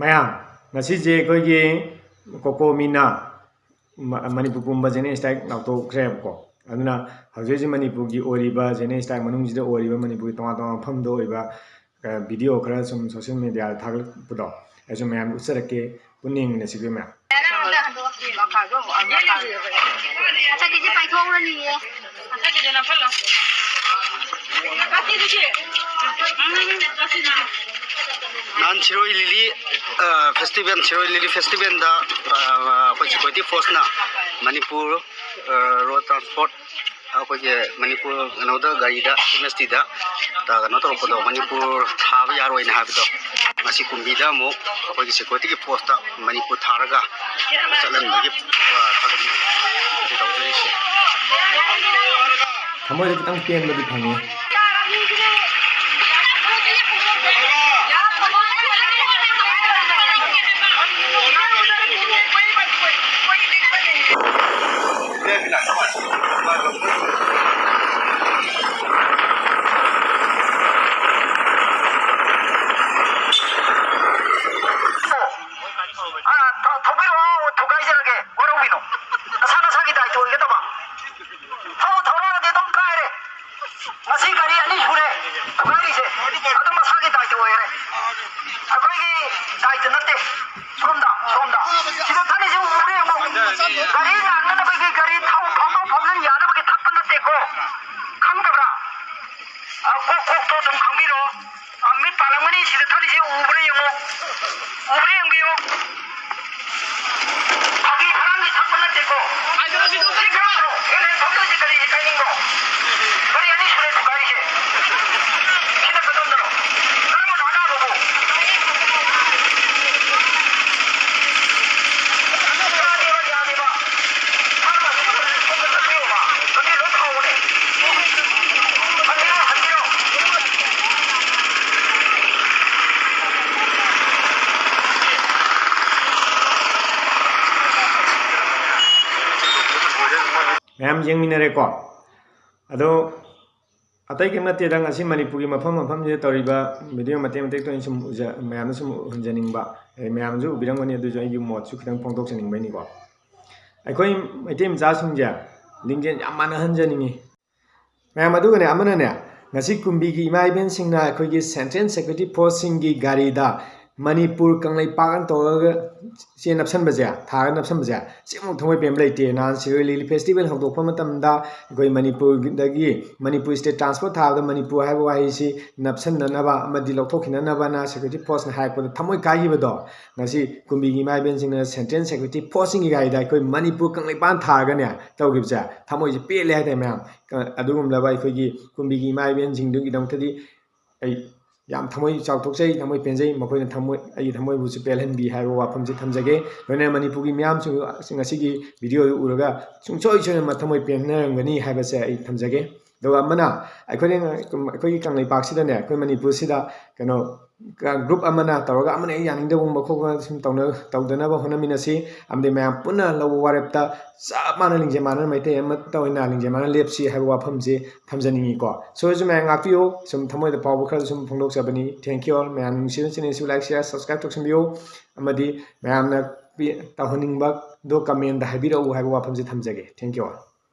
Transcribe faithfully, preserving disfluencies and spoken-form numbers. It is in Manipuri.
ꯃꯌꯥꯝ, ꯉꯁꯤꯁꯦ ꯑꯩꯈꯣꯏꯒꯤ ꯀꯣꯀꯣꯃꯤꯅ ꯃ-, ꯃꯅꯤꯄꯨꯔ ꯄꯨꯝꯕ ꯖꯦꯅꯦꯔꯦꯜ ꯁ꯭ꯇ꯭ꯔꯥꯏꯛ ꯂꯥꯎꯊꯣꯛꯈ꯭ꯔꯦꯕꯀꯣ꯫ ꯑꯗꯨꯅ ꯍꯧꯖꯤꯛ ꯍꯧꯖꯤꯛ ꯃꯅꯤꯄꯨꯔꯒꯤ ꯑꯣꯏꯔꯤꯕ ꯖꯦꯅꯦꯔꯦꯜ ꯁ꯭ꯇ꯭ꯔꯥꯏꯛ ꯃꯅꯨꯡꯁꯤꯗ ꯑꯣꯏꯔꯤꯕ ꯃꯅꯤꯄꯨꯔꯒꯤ ꯇꯣꯉꯥꯟ ꯇꯣꯉꯥꯟꯕ ꯃꯐꯝꯗ ꯑꯣꯏꯕ, ꯑ, ꯚꯤꯗꯤꯑꯣ ꯈꯔ ꯁꯨꯝ ꯁꯣꯁꯤꯌꯦꯜ ꯃꯤꯗꯤꯌꯥꯗ ꯊꯥꯒꯠꯂꯛꯄꯗꯣ, ꯑꯩꯁꯨ ꯃꯌꯥꯝꯗ ꯎꯠꯆꯔꯛꯀꯦ, ꯄꯨꯟꯅ ꯌꯦꯡꯃꯤꯟꯅꯁꯤꯀꯣ ꯃꯌꯥꯝ꯫ ꯆꯠꯈꯤꯁꯦ ꯄꯥꯏꯊꯣꯛꯎꯔꯅꯤꯌꯦ꯫ ꯅꯍꯥꯟ ꯁꯤꯔꯣꯏ ꯂꯤꯂꯤ, ꯑ, ꯐꯦꯁꯇꯤꯚꯦꯜ, ꯁꯤꯔꯣꯏ ꯂꯤꯂꯤ ꯐꯦꯁꯇꯤꯚꯦꯜꯗ, ꯑ, ꯑꯩꯈꯣꯏ ꯁꯦꯀ꯭ꯌꯨꯔꯤꯇꯤ ꯐꯣꯔꯁꯅ ꯃꯅꯤꯄꯨꯔ, ꯑ, ꯔꯣꯗ ꯇ꯭ꯔꯥꯟꯁꯄꯣꯔꯠ, ꯑꯩꯈꯣꯏꯒꯤ ꯃꯅꯤꯄꯨꯔ ꯀꯩꯅꯣꯗ ꯒꯥꯔꯤꯗ ꯑꯦꯝ ꯑꯦꯁ ꯇꯤꯗ ꯀꯩꯅꯣ ꯇꯧꯔꯛꯄꯗꯣ, ꯃꯅꯤꯄꯨꯔ ꯊꯥꯕ ꯌꯥꯔꯣꯏꯅ ꯍꯥꯏꯕꯗꯣ, ꯉꯁꯤ ꯀꯨꯝꯕꯤꯗ ꯑꯃꯨꯛ ꯑꯩꯈꯣꯏꯒꯤ ꯁꯦꯀ꯭ꯌꯨꯔꯤꯇꯤꯒꯤ ꯐꯣꯔꯁꯇ ꯃꯅꯤꯄꯨꯔ ꯊꯥꯔꯒ ꯆꯠꯍꯟꯕꯒꯤ, ꯑ, ꯊꯥꯒꯠꯅꯤꯡꯉꯤ꯫ ꯇꯧꯖꯔꯤꯁꯦ꯫ ꯊꯃꯣꯏꯗ ꯈꯤꯇꯪ ꯄꯦꯟꯕꯗꯤ ꯐꯪꯉꯤ꯫ ꯑ, ꯊꯧ-, ꯊꯧꯕꯤꯔꯛꯑꯣ, ꯊꯨꯒꯥꯏꯖꯔꯒꯦ, ꯋꯥꯔꯧꯕꯤꯅꯨ꯫ ꯅꯁꯥ ꯅꯁꯥꯒꯤ ꯗꯥꯏꯇ ꯑꯣꯏꯒꯗꯕ꯫ ꯊꯧꯕꯨ ꯊꯧꯔꯛꯑꯗꯤ ꯑꯗꯨꯝ ꯀꯥꯏꯔꯦ꯫ ꯉꯁꯤ ꯒꯥꯔꯤ ꯑꯅꯤ ꯁꯨꯔꯦ ꯊꯨꯒꯥꯏꯔꯤꯁꯦ꯫ ꯑꯗꯨꯝ ꯃꯁꯥꯒꯤ ꯗꯥꯏꯇ ꯑꯣꯏꯔꯦ꯫ ꯑꯩꯈꯣꯏꯒꯤ ꯗꯥꯏꯇ ꯅꯠꯇꯦ꯫ ꯁꯣꯝꯗ, ꯁꯣꯝꯗ꯫ ꯁꯤꯗ ꯊꯛꯏꯁꯦ ꯎꯕ꯭ꯔꯥ ꯌꯦꯡꯉꯣ꯫ ꯒꯥꯔꯤ ꯂꯥꯛꯅꯅꯕꯒꯤ ꯒꯥꯔꯤ ꯊꯧ ꯐꯥꯎꯗꯣꯛ ꯐꯥꯎꯖꯤꯟ ꯌꯥꯅꯕꯒꯤ ꯊꯛꯄ ꯅꯠꯇꯦꯀꯣ꯫ ꯈꯪꯗꯕ꯭ꯔꯥ? ꯑ, ꯀꯣꯛ, ꯀꯣꯛꯇꯣ ꯑꯗꯨꯝ ꯈꯪꯕꯤꯔꯣ꯫ ꯑ, ꯃꯤꯠ ꯄꯥꯜꯂꯝꯒꯅꯤ, ꯁꯤꯗ ꯊꯛꯏꯁꯦ ꯎꯕ꯭ꯔꯥ ꯌꯦꯡꯉꯣ꯫ ꯎꯕ꯭ꯔꯥ ꯌꯦꯡꯕꯤꯌꯨ꯫ ꯐꯥꯒꯤ ꯐꯔꯥꯡꯒꯤ ꯊꯛꯄ ꯅꯠꯇꯦꯀꯣ꯫ ꯁꯤ ꯈꯪꯗ꯭ꯔꯣ? ꯑꯦꯂꯦꯟ ꯊꯧꯗꯣꯏꯁꯦ ꯀꯔꯤꯒꯤ timing ꯅꯣ? ꯒꯥꯔꯤ ꯑꯅꯤ ꯁꯨꯔꯦ ꯊꯨꯒꯥꯏꯔꯤꯁꯦ꯫ ꯁꯤꯅ ꯀꯗꯣꯝꯗꯅꯣ? ꯀꯔꯝꯕꯅꯣ ꯑꯅꯥꯕꯕꯨ? ꯌꯥꯗꯦꯕ, ꯌꯥꯗꯦꯕ꯫ ꯐꯥꯔꯃꯥꯁꯤ ꯁꯣꯝꯗ ꯆꯠꯄꯤꯌꯣꯕ꯫ ꯂꯝꯕꯤ ꯂꯣꯏ ꯈꯥꯎꯕꯅꯦ꯫ ꯍꯟꯕꯤꯔꯣ, ꯍꯟꯕꯤꯔꯣ꯫ ꯃꯌꯥꯝ ꯌꯦꯡꯃꯤꯟꯅꯔꯦꯀꯣ꯫ ꯑꯗꯣ ꯑꯇꯩ ꯀꯩꯝ ꯅꯠꯇꯦꯗ, ꯉꯁꯤ ꯃꯅꯤꯄꯨꯔꯒꯤ ꯃꯐꯝ ꯃꯐꯝꯁꯤꯗ ꯇꯧꯔꯤꯕ video ꯃꯇꯦꯛ ꯃꯇꯦꯛꯇ ꯑꯩꯅ ꯁꯨꯝ ꯎꯖ-, ꯃꯌꯥꯝꯗ ꯁꯨꯝ ꯎꯍꯟꯖꯅꯤꯡꯕ꯫ ꯑꯦ, ꯃꯌꯥꯝꯁꯨ ꯎꯕꯤꯔꯝꯒꯅꯤ, ꯑꯗꯨꯁꯨ ꯑꯩꯒꯤ ꯃꯣꯠꯁꯨ ꯈꯤꯇꯪ ꯐꯣꯡꯗꯣꯛꯆꯅꯤꯡꯕꯩꯅꯤꯀꯣ꯫ ꯑꯩꯈꯣꯏ ꯃꯩꯇꯩ ꯃꯆꯥꯁꯤꯡꯁꯦ ꯂꯤꯡꯖꯦꯜ ꯌꯥꯝ ꯃꯥꯟꯅꯍꯟꯖꯅꯤꯡꯉꯤ꯫ ꯃꯌꯥꯝ, ꯑꯗꯨꯒꯅꯦ, ꯑꯃꯅꯅꯦ, ꯉꯁꯤ ꯀꯨꯝꯕꯤꯒꯤ ꯏꯃꯥ ꯏꯕꯦꯟꯁꯤꯡꯅ ꯑꯩꯈꯣꯏꯒꯤ Central Security Forceꯁꯤꯡꯒꯤ ꯒꯥꯔꯤꯗ ꯃꯅꯤꯄꯨꯔ ꯀꯪꯂꯩꯄꯥꯛ ꯑꯅ ꯇꯧꯔꯒ ꯆꯦ ꯅꯞꯁꯟꯕꯁꯦ, ꯊꯥꯔꯒ ꯅꯞꯁꯟꯕꯁꯦ, ꯁꯤꯃꯨꯛ ꯊꯃꯣꯏ ꯄꯦꯟꯕ ꯂꯩꯇꯦ꯫ ꯅꯍꯥꯟ ꯁꯤꯔꯣꯏ ꯂꯤꯂꯤ festival ꯍꯧꯗꯣꯛꯄ ꯃꯇꯝꯗ ꯑꯩꯈꯣꯏ ꯃꯅꯤꯄꯨꯔꯗꯒꯤ, ꯃꯅꯤꯄꯨꯔ state transport ꯊꯥꯕꯗ ꯃꯅꯤꯄꯨꯔ ꯍꯥꯏꯕ ꯋꯥꯍꯩꯁꯤ ꯅꯞꯁꯟꯅꯅꯕ ꯑꯃꯗꯤ ꯂꯧꯊꯣꯛꯈꯤꯅꯅꯕꯅ security forceꯅ ꯍꯥꯏꯔꯛꯄꯗ ꯊꯃꯣꯏ ꯀꯥꯏꯈꯤꯕꯗꯣ, ꯉꯁꯤ ꯀꯨꯝꯕꯤꯒꯤ ꯏꯃꯥ ꯏꯕꯦꯟꯁꯤꯡꯅ Central Security Forceꯁꯤꯡꯒꯤ ꯒꯥꯔꯤꯗ ꯑꯩꯈꯣꯏ ꯃꯅꯤꯄꯨꯔ ꯀꯪꯂꯩꯄꯥꯛ ꯊꯥꯔꯒꯅꯦ ꯇꯧꯈꯤꯕꯁꯦ ꯊꯃꯣꯏꯁꯦ ꯄꯦꯜꯂꯦ ꯍꯥꯏꯇꯥꯔꯦ ꯃꯌꯥꯝ꯫ ꯑ-, ꯑꯗꯨꯒꯨꯝꯂꯕ ꯑꯩꯈꯣꯏꯒꯤ ꯀꯨꯝꯕꯤꯒꯤ ꯏꯃꯥ ꯏꯕꯦꯟꯁꯤꯡꯗꯨꯒꯤꯗꯃꯛꯇꯗꯤ ꯑꯩ ꯌꯥꯝ ꯊꯃꯣꯏ ꯆꯥꯎꯊꯣꯛꯆꯩ, ꯊꯃꯣꯏ ꯄꯦꯟꯖꯩ꯫ ꯃꯈꯣꯏꯅ ꯊꯃꯣꯏ, ꯑꯩꯒꯤ ꯊꯃꯣꯏꯕꯨꯁꯨ ꯄꯦꯜꯍꯟꯕꯤ ꯍꯥꯏꯕ ꯋꯥꯐꯝꯁꯤ ꯊꯝꯖꯒꯦ꯫ ꯂꯣꯏꯅꯅ ꯃꯅꯤꯄꯨꯔꯒꯤ ꯃꯤꯌꯥꯝꯁꯨ ꯉꯁꯤꯒꯤ videoꯗꯨ ꯎꯔꯒ ꯁꯨꯡꯁꯣꯏ ꯁꯣꯏꯗꯅ ꯊꯃꯣꯏ ꯄꯦꯟꯅꯔꯝꯒꯅꯤ ꯍꯥꯏꯕꯁꯦ ꯑꯩ ꯊꯝꯖꯒꯦ꯫ ꯑꯗꯨꯒ ꯑꯃꯅ, ꯑꯩꯈꯣꯏꯅ, ꯑꯩꯈꯣꯏꯒꯤ ꯀꯪꯂꯩꯄꯥꯛꯁꯤꯗꯅꯦ, ꯑꯩꯈꯣꯏ ꯃꯅꯤꯄꯨꯔꯁꯤꯗ ꯀꯩꯅꯣ, ꯒ꯭ꯔꯨꯞ ꯑꯃꯅ ꯇꯧꯔꯒ ꯑꯃꯅ ꯍꯦꯛ ꯌꯥꯅꯤꯡꯗꯕꯒꯨꯝꯕ ꯈꯣꯠꯄ ꯁꯨꯝ ꯇꯧꯅ-, ꯇꯧꯗꯅꯕ ꯍꯣꯠꯅꯃꯤꯟꯅꯁꯤ꯫ ꯑꯃꯗꯤ ꯃꯌꯥꯝ ꯄꯨꯟꯅ ꯂꯧꯕ ꯋꯥꯔꯦꯞꯇ ꯆꯞ ꯃꯥꯟꯅ ꯂꯤꯡꯖꯦꯜ ꯃꯥꯟꯅꯅ ꯃꯩꯇꯩ ꯑꯃꯠꯇ ꯑꯣꯏꯅ ꯂꯤꯡꯖꯦꯜ ꯃꯥꯟꯅꯅ ꯂꯦꯞꯁꯤ ꯍꯥꯏꯕ ꯋꯥꯐꯝꯁꯤ ꯊꯝꯖꯅꯤꯡꯉꯤꯀꯣ꯫ ꯁꯣꯏꯔꯁꯨ ꯃꯌꯥꯝ ꯉꯥꯛꯄꯤꯌꯨ꯫ ꯁꯨꯝ ꯊꯃꯣꯏꯗ ꯐꯥꯎꯕ ꯈꯔ ꯁꯨꯝ ꯐꯣꯡꯗꯣꯛꯆꯕꯅꯤ꯫ Thank you all꯫ ꯃꯌꯥꯝ ꯅꯨꯡꯁꯤꯕ channelꯁꯨ like, share, subscribe ꯇꯧꯁꯟꯕꯤꯌꯨ꯫ ꯑꯃꯗꯤ ꯃꯌꯥꯝꯅ ꯄꯤ-, ꯇꯧꯍꯟꯅꯤꯡꯕꯗꯣ commentꯗ ꯍꯥꯏꯕꯤꯔꯛꯎ ꯍꯥꯏꯕ ꯋꯥꯐꯝꯁꯤ ꯊꯝꯖꯒꯦ꯫ Thank you all꯫